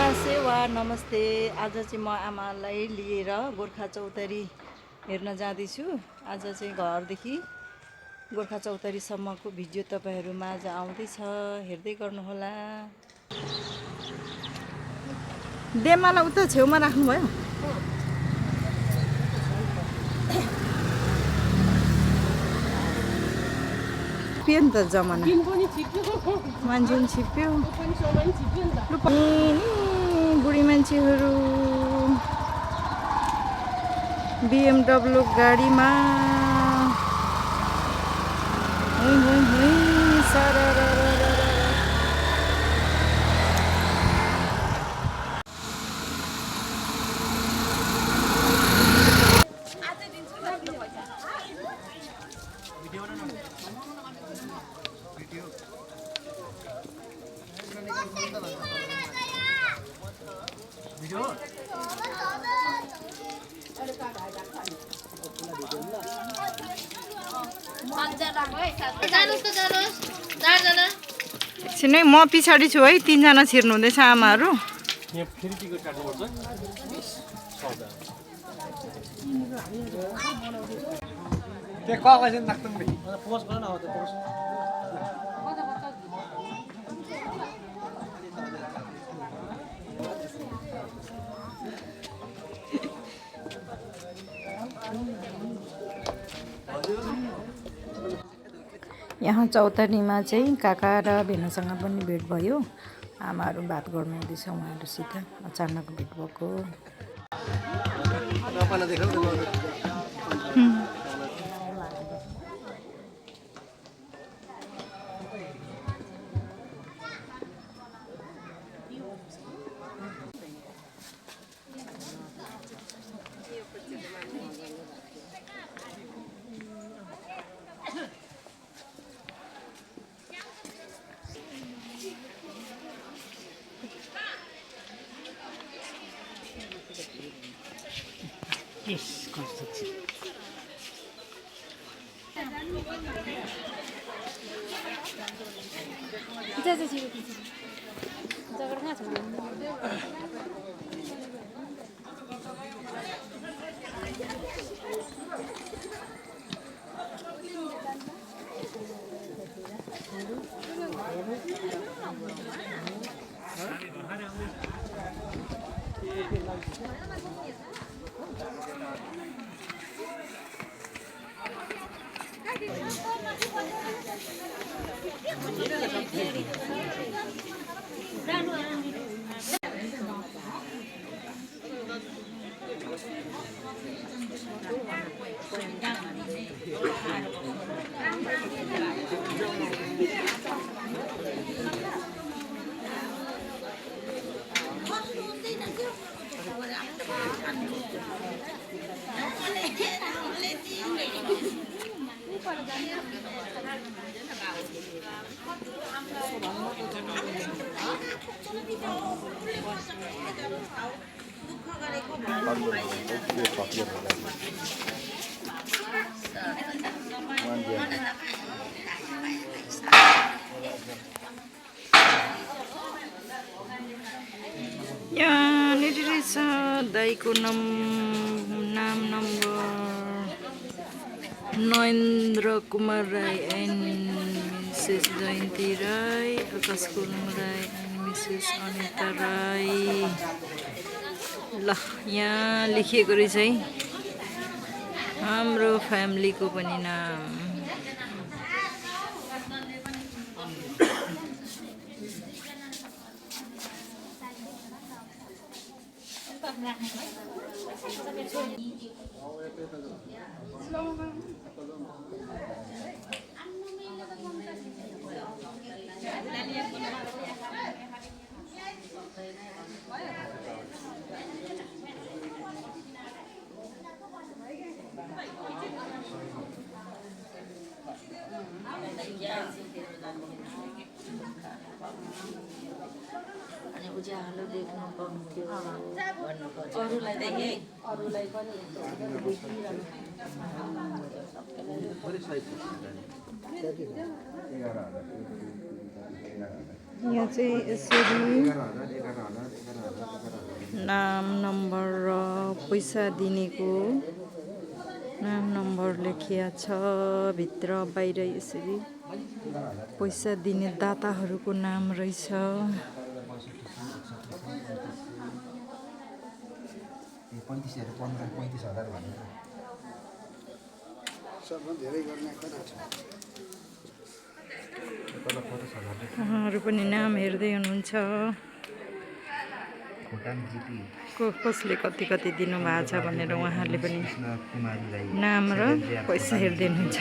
सेवा नमस्ते। आज चाहिँ म आमालाई लिएर गोर्खा चौतारी हेर्न जाँदैछु। आज चाहिँ घरदेखि गोर्खा चौतारीसम्मको भिडियो तपाईहरू माझ आउँदैछ, हेर्दै गर्नुहोला। देमाला उता छेउमा राख्नुभयो। छिप्यो नि त जमाना, मान्छे पनि छिप्यो, बुढी मान्छेहरू BMW गाडीमा एकछिनै म पछाडि छु है, 3 जना छिर्नु हुँदैछ आमाहरू। यहाँ चौतारीमा चाहिँ काका र भेनासँग पनि भेट भयो। आमाहरू बात गर्नु हुँदैछ उहाँहरूसित, अचानक भेट भएको। यहाँनिर रहेछ दाइको नाम number Narendra Kumar Rai and Mrs Jayanti Rai, Akash Gurung Rai and Mrs Anita Rai. ल यहाँ लेखिएको रहेछ है हाम्रो फ्यामिलीको पनि नाम। उज्यालो देख्नु पाउँथ्यो अरूलाई देखे अरूलाई पनि यहाँ चाहिँ यसरी नाम नम्बर र पैसा दिनेको नाम नम्बर लेखिया छ। भित्र बाहिर यसरी पैसा दिने दाताहरूको नाम रहेछ। उहाँहरू पनि नाम हेर्दै हुनुहुन्छ। कसले कति कति दिनुभएको छ भनेर उहाँहरूले पनि नाम र पैसा हेर्दै हुनुहुन्छ।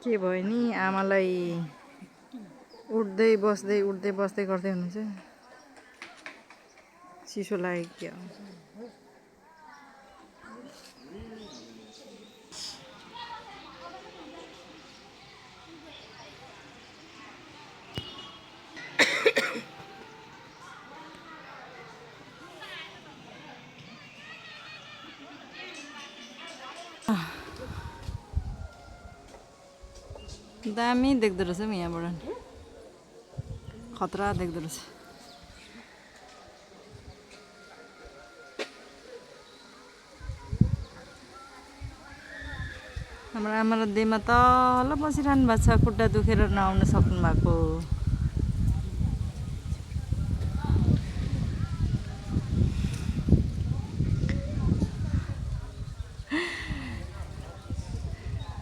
के भयो नि आमालाई उठ्दै बस्दै गर्दै हुनुहुन्छ। चिसो लाग्यो क्या। दामी देख्दो रहेछ नि यहाँबाट, खतरा देख्दो रहेछ। हाम्रो आमा र देमा तल बसिरहनु भएको छ, खुट्टा दुखेर नआउन सक्नु भएको।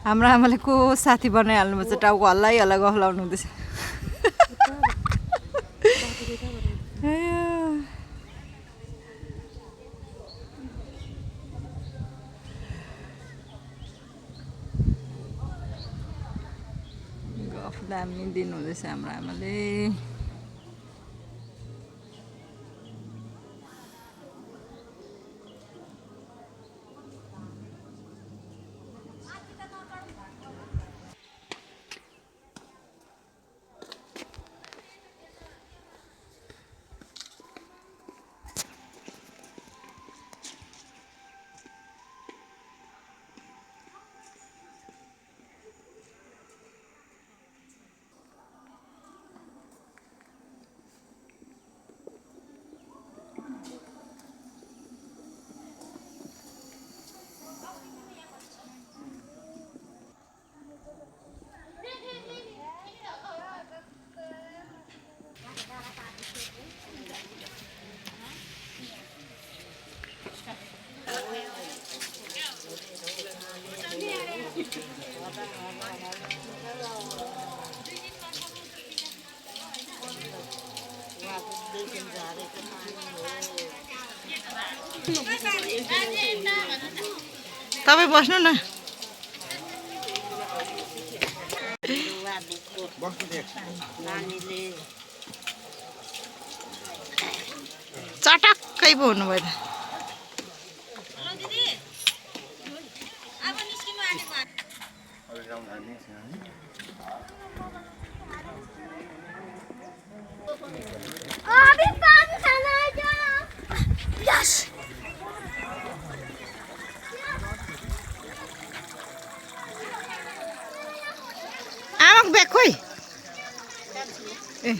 हाम्रो आमाले को साथी बनाइहाल्नु भएको छ, टाउको हल्लाइ हल्लाउनु हुँदैछ। गफ दामी दिनुहुँदैछ हाम्रो आमाले। तपाईँ बस्नु न। चटक्कै पो हुनुभयो त। आमाको ब्याग खोइ ए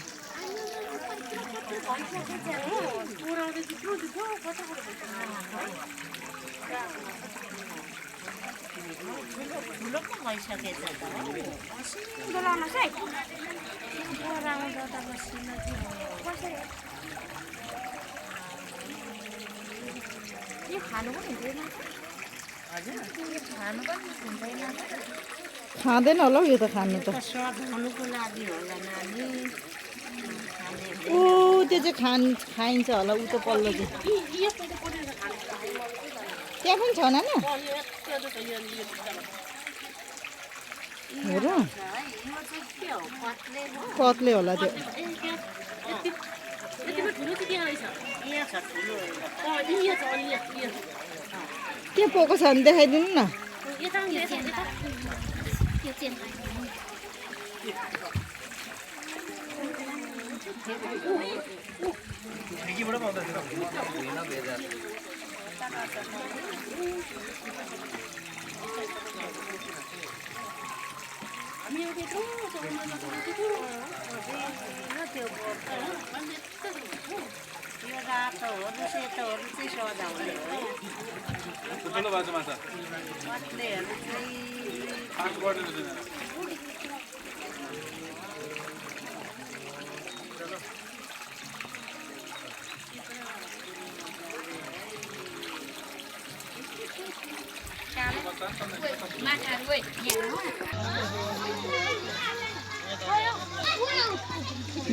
खाँदैन होला हौ यो त खानु त। ओ त्यो चाहिँ खाइन्छ होला उ त पल्लो चाहिँ त्यहाँ पनि छ नाना हो र कत्ले होला त्यो के पोको छ भने देखाइदिनु न।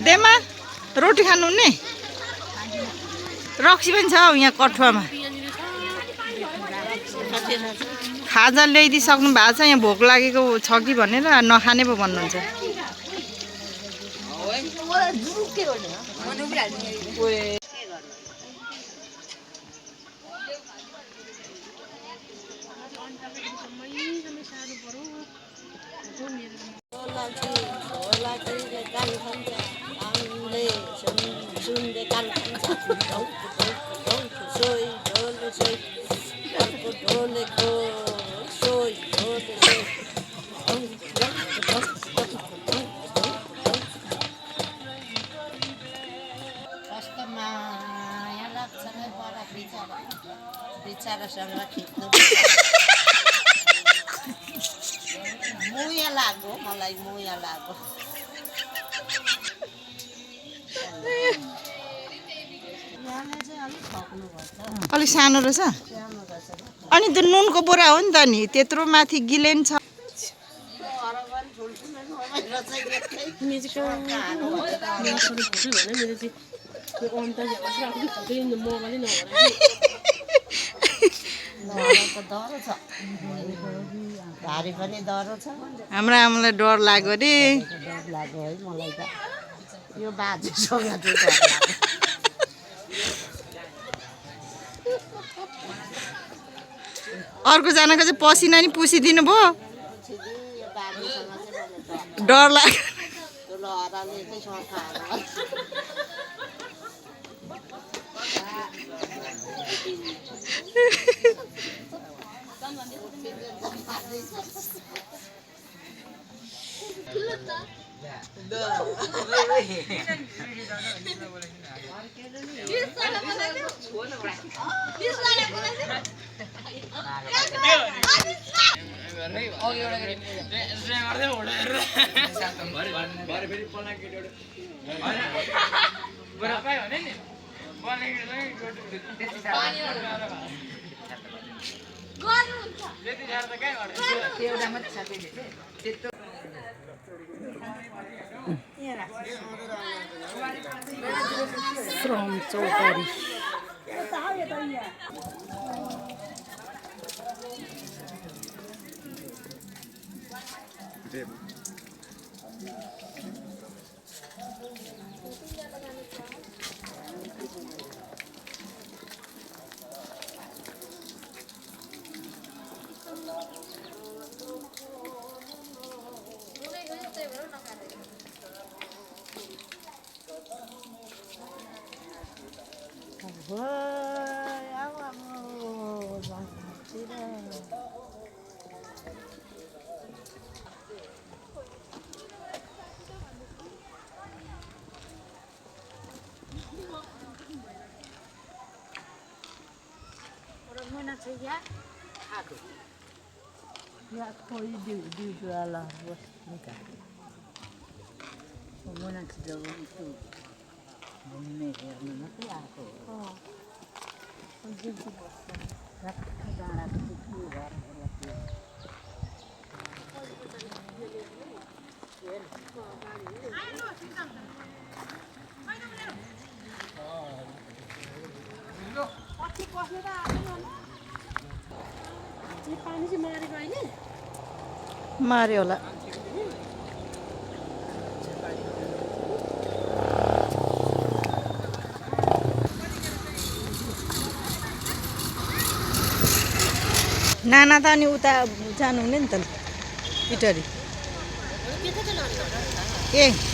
देमा रोटी खानु नि रक्सी पनि छ यहाँ कठुवामा खाजा ल्याइदिइसक्नु भएको छ। यहाँ भोक लागेको छ कि भनेर नखाने पो भन्नुहुन्छ। बिचारासँग खिच्नु मुया लाग्यो मलाई मुया लाग्यो। अलिक सानो रहेछ अनि त्यो नुनको बोरा हो नि त नि त्यत्रो माथि गिलेन छ। भारी पनि डह्रो छ। हाम्रो आमालाई डर लाग्यो रे। डर लाग्यो है मलाई त यो बाजुसँग चाहिँ डर लाग्यो। अर्कोजनाको चाहिँ पसिना नि पुसिदिनु भयो। डर लाग्यो। फ्रम चौतारी Ya koi di gala was nika. Muna sejauh itu, ini nanti aku. Oh, jadi rak darah itu luar berarti. मार्यो होला नाना त अनि उता जानु हुने नि त इटरी ए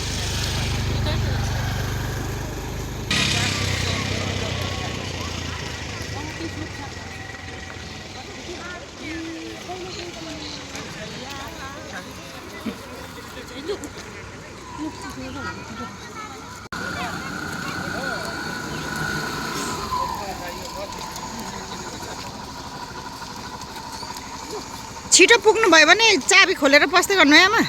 छिटो पुग्नु भयो भने चाबी खोलेर पस्दै गर्नु है आमा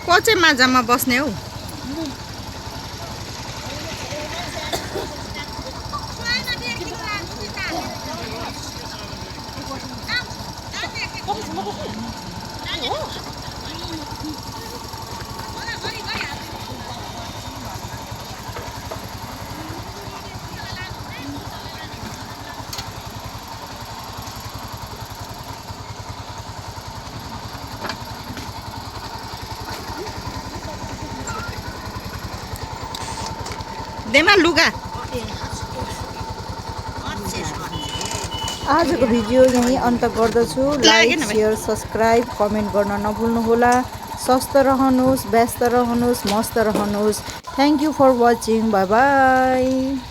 को चाहिँ माजामा बस्ने हौ देमा लुगा आजको भिडियो यही अन्त गर्दछु लाइक शेयर सब्स्क्राइब कमेन्ट गर्न नभुल्नुहोला स्वस्थ रहनुहोस् व्यस्त रहनुहोस् मस्त रहनुहोस् thank you for watching bye by